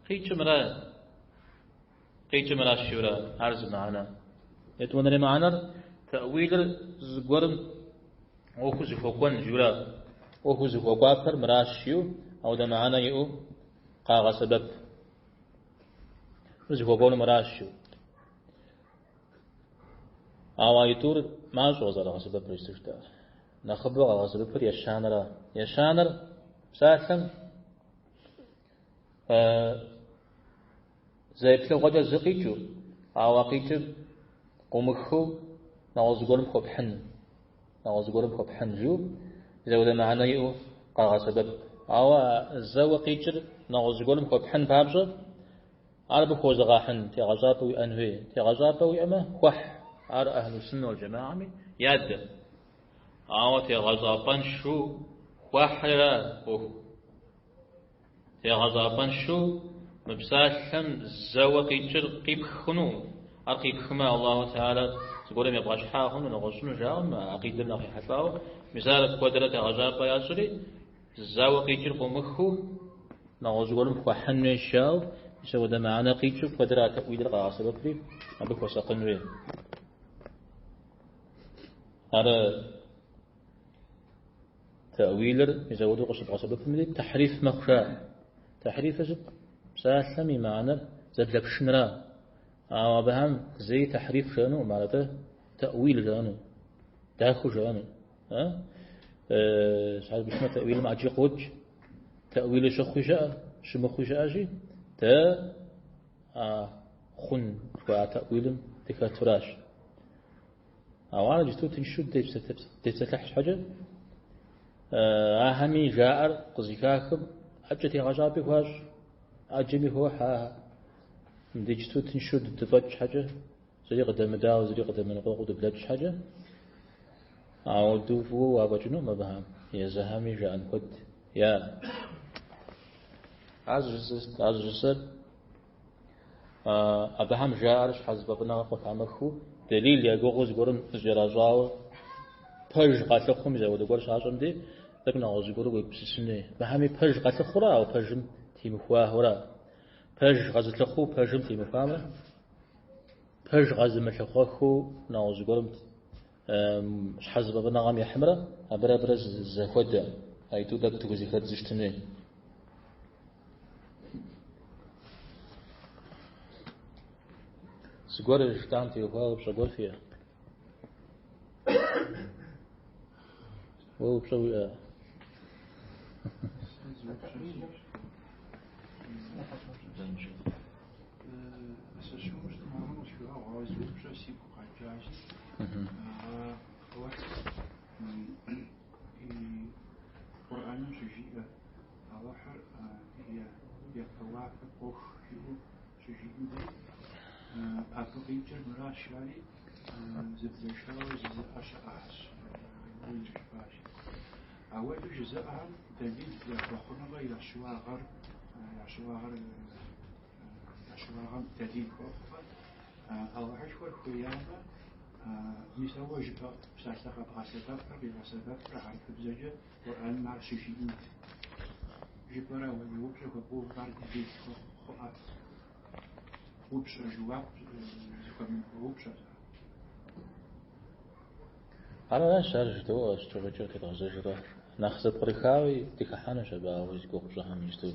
Къикӏыр мыра? Къикӏыр мыращ жиӏэурэ, ар зы мыхьэнэ. Етӏуанэрей мыхьэнэр тэӏуилыр зыгуэрым ӏуэхуу зыхуэкӏуэн жиӏэурэ, ӏуэхуу зыхуэкӏуапэр мыращ жиӏэу, ауэдэ мыхьэнэ иӏэу къагъэсэбэп. Зыхуэкӏуэну мыращ жиӏэу. Ауэ а итӏур мащӏэу къызэрагъэсэбэпыр жысӏэу жытӏар. Нэхъыбэу къагъэсэбэпыр ещанэра. Ещанэр псалъэм Зэ еплъыгъуэкӏэ зы къикӏыу, ауэ а къикӏыр къыумыхыу нэгъуэщӏ зыгуэрым хуэпхьын, нэгъуэщӏ зыгуэрым хуэпхьын жиӏэу, зэуэдэ мыхьэнэ иӏэу къагъэсэбэп. Ауэ а зэуэ къикӏыр нэгъуэщӏ зыгуэрым хуэпхьын папщӏэ, ар абы хуозыгъэхьын тегъэщӏапӏэ уиӏэн хуей. Тегъэщӏапӏэ уиӏэмэ, хуэхь, ар Ахьлу Суннэ уал Джэмаӏэми ядэ. Ауэ тегъэщӏапӏэншэу хуэхьрэ ӏуэху. Тегъэщӏапӏэншэу мы псалъэм зэуэ къикӏыр къипх хъуну, ар къипхмэ, Аллаху Теалэр зыгуэрым ебгъэщхьа хъуну, нэгъуэщӏыну жаӏэу мы акъидэм нэхъ ехьэлӏауэ, мис ар куэдрэ тегъэщӏапӏэ ящӏри, зэуэ къикӏыр къыумыхыу, нэгъуэщӏ гуэрым хуэхьын хуейщ жаӏэу, мис апхуэдэ мыхьэнэ къикӏыу куэдрэ а тэӏуилыр къагъэсэбэпри, абы хуэсакъын хуей. Ар. Тэӏуилыр мис ауэдэу къыщыбгъэсэбэпым дей тахьриф мэхъу жаӏэ. Тахьрифыр сыт? Псалъэм и мыхьэнэр зэблэпшынра. Ауэ абыхэм зэи тахьриф жаӏэнукъым, ар атӏэ тэӏуил жаӏэну, дахэу жаӏэну. Щхьэ жыпӏэмэ тэӏуилым ӏэджи къокӏ. Тэӏуилыр щыхъуи щыӏэ, щымыхъуи щыӏэщи, дэ а хъун жыхуаӏэ тэӏуилым дыхэтуращ. Ауэ ар иджыпсту тыншу депсэлъыхь щхьэкӏэ, ахэми жаӏэр къызыхахым ӏэджэ тегъэщӏапӏи хуащӏ, ӏэджэми хохьэ ахэр. Мыдэ иджыпсту тыншу дыфӏэкӏ щхьэкӏэ, зыри къыдэмыдауэ, зыри къыдэмыныкъуэкъуу дыблэкӏ щхьэкӏэ, ауэдэу фӏыуэ уафӏэкӏынукъым абыхэм, езыхэми жаӏэн куэд яӏэ. Ар зыщысэр Абыхэм жаӏэр щхьэзыфӏэфӏыныгъэ къыхамыхыу, дэлил я гугъэу зыгуэрым зыкӏэращӏауэ, пэж къалъыхъум мис ауэдэ гуэр щащӏэм дей, тӏэкӏу нэгъуэщӏ зыгуэру уегупсысын хуей. Абыхэми пэж къалъыхъурэ, ауэ пэжым темыхуахэурэ. Пэж къэзылъыхъуу пэжым темыхуамрэ, пэж къэзымылъыхъуэхыу нэгъуэщӏ зыгуэрым щхьэзыфӏэфӏыныгъэм ихьымрэ, абырэ абырэ зэхуэдэ, аитӏу тӏэкӏу тхузэхэдзу щытын хуей. Зыгуэр жытӏам теухуауэ упщӏэ гуэр фиӏэ? Уэ упщӏэ уиӏэ? Къурӏэным щыжиӏэ Алыхьыр япэ уафэр къох жиӏэу щыжиӏэм дей, абы къикӏыр мыращ жари, зэблэшауэ жызыӏэ щыӏащ, жыпӏащ. Ауэдэу жызыӏэхэм дэлил яхуэхъунукъэ я щыуагъэр, я щыуагъэр, я щыуагъэм дэлил хуэхъукъэ, Алыхьышхуэр хуеямэ, мис а уэ жыпӏэ псалъэ къэбгъэсэбэпыр къигъэсэбэпыр хьэрыпыбзэкӏэ Къурӏэным ар щыжиӏэнт. Жыпӏэрэ ауэдэ упщӏэ хуэбгъэувым ар дэлил хъуӏэ. Упщӏэ жэуап зыхуэмыныкъуэ упщӏэщ ар. Аращ ар жыдоӏэ, щытыгъукӏэ тедгъэзэжурэ. Нэхъ зэпкърыхауи дыхыхьэнущ абы, ауэ зи гугъу пщӏыхэм иджыпсту.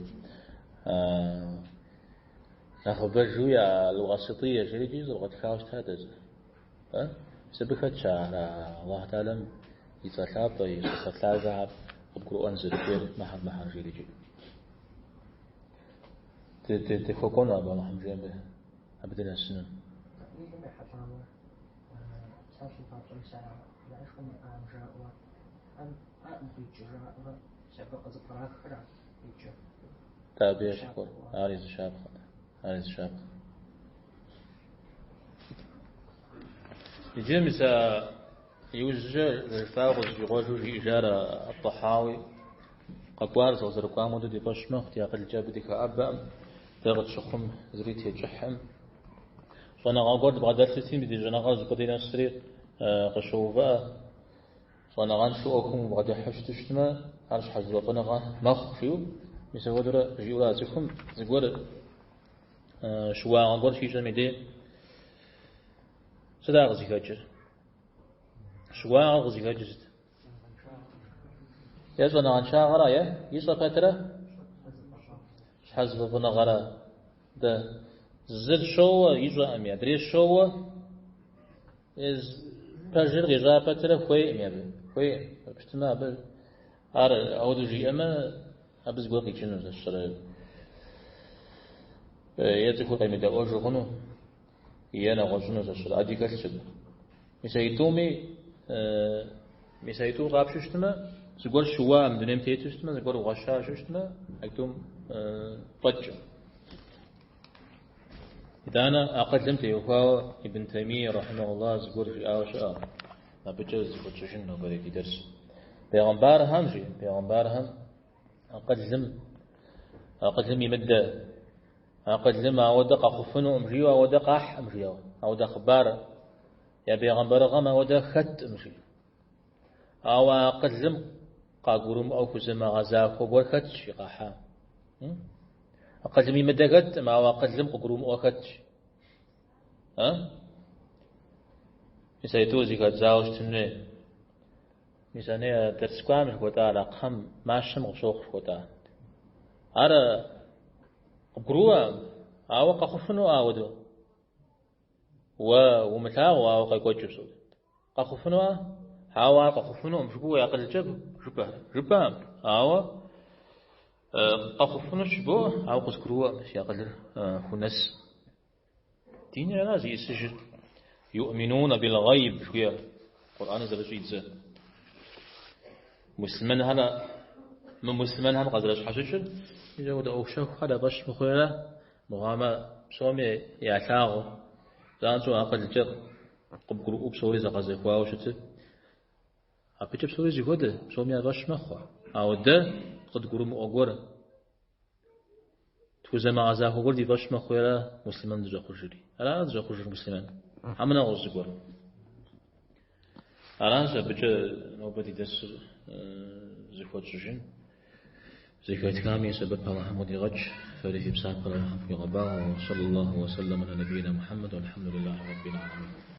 Нэхъыбэжуи аль-Уаситӏие жерикӏи зэбгъэтхауэ щыта дэ зы. Мис абы хэтщ ар Аллахь Тэхьэлам и цӏэ лъапӏэ, и сыфэт лъагэхэр къыбгурыӏуэн зэрыхуейр мыхьэр мыхьэр жерикӏи. Дыхуэкӏуэну абы Аллахьым жиӏэмэ, абы дынэсыну. Тэӏуилым ехьэлӏауэ псалъэм папщӏэ мис а Алыхьышхуэм и ӏэм жаӏэу ӏэм ӏэм къикӏыр жаӏэурэ мис абы къызэпкъраххэр къикӏыр. Дэ абы ещхьу, ар и зы щапхъэ, ар и зы щапхъэ. Иджы мис а иужькӏэ зэрыжытӏауэ къызыщӏигъуэжу жиӏэжар ат-Тӏэхьауи къэкӏуар къызэрыкӏуам хуэдэу ди фӏэщ мэхъу, ди акъылкӏэ абы дыхэӏэбэкъым, дэ къытщыхъум зыри тетщӏыхькъым. Щӏэныгъэ гуэр дбгъэдэлъу щытми, ди щӏэныгъэр зыщӏыпӏэ дей нэсри къыщоувыӏэ. Щӏэныгъэншэу ӏуэхум убгъэдыхьэу щыту щытмэ, ар щхьэзыфӏэфӏыныгъэ мэхъу, жиӏэу, мис апхуэдэурэ жиӏэурэ а цӏыхум зыгуэр щыуагъэ гуэр щищӏэм и дей сыт ар къызыхэкӏыр? Щыуагъэр къызыхэкӏыр сыт? Е щӏэныгъэншагъэра, е ищӏэ пэтрэ? Щхьэзыфӏэфӏыныгъэра? Дэ зыр щоуэ ищӏэӏыми, адрейр щоуэ пэжыр къищӏа пэтрэ хуейӏыми абы, хуейӏым. Пщтымэ абы ар ауэдэу жиӏэмэ, абы зыгуэр къикӏыну зэщэрэ е цӏыхур къемыдэӏуэжу хъуну, е нэгъуэщӏыну зэщэрэ ӏэджи хэлъщ абы. Мис а итӏуми, мис а итӏур къапщу щытмэ, зыгуэр щыуа мы дунейм тету щытмэ, зыгуэр гъуэща щытмэ, а итӏум фӏэкӏ. Итӏанэ акъылым теухуауэ Ибн Таймие рахьимэхуллах зыгуэр жиӏауэ щыӏэ, абыкӏэ зэхуэтщӏыжын нобэрей ди дерс. Бегъымбархэм, жи, бегъымбархэм акъылым, акъылым имыдэ, акъылым ауэдэ къэхъуфынукъым жиӏэу, ауэдэ къахькъым жиӏэу, ауэдэ хъыбар я бегъымбарыгъэм ауэдэ хэткъым жи. Ауэ акъылым къагурымыӏуэу хузэмыгъэзахуэ гуэр хэтщ, жи, къахьа. Акъылым имыдэ хэткъым, ауэ акъылым къыгурымыӏуэ хэтщ. А? Мис а итӏур зэхэдзауэ щытын хуей. Мис а ней дэрс кӏуам жыхуэтӏар, а кхъэм мащэм къыщохъу жыхуэтӏа. Ар къыбгурыӏуэкъым, ауэ къэхъуфынуӏэ ауэдэу. Уэ умылъагъуу, ауэ къекӏуэкӏыу псори. Къэхъуфынуӏэ? Ауэ ар къэхъуфынукъым, жыпӏэу уи акъылкӏэ жыпӏэ. Жыпӏэкъым, ауэ къэхъуфынущ жыбоӏэ, ауэ къызгурыӏуэкъым, си акъылыр хунэс. Диныр ара зиӏысыжыр? Юӏминуна билгъайб жыхуиӏэр Къурӏэныр зэрыщӏидзэ. Муслъымэнхэр мымуслъымэнхэм къазэрыщхьэщыкӏыр, мис апхуэдэ ӏуэху щэхухэр я фӏэщ мыхъуерэ, мыхъуамэ псоми ялъагъу, занщӏэу акъылкӏэ къыбгурыӏуэу псори зэгъэзэхуауэ щытыр. Абыкӏэ псори зыхуэдэ, псоми я фӏэщ мэхъу. Ауэ дэ къыдгурымыӏуэ гуэр, тхузэмыгъэзахуэ гуэр ди фӏэщ мэхъуи ара муслъымэн дыщӏэхъужри. Ара дыщӏэхъужыр муслъымэн? Хьэмэ нэгъуэщӏ зыгуэр. Аращ абыкӏэ нобэ ди дэрсыр зыхуэтщӏыжын. Зэхэтхам и сэбэп Алыхьым къыдигъэкӏ, фэри фи псапэр Алыхьым фхуигъэбагъуэ. Саллаллаху уа саллам аля набийна Мухьэммэд, вальхьэмдулиллахи раббил аламин.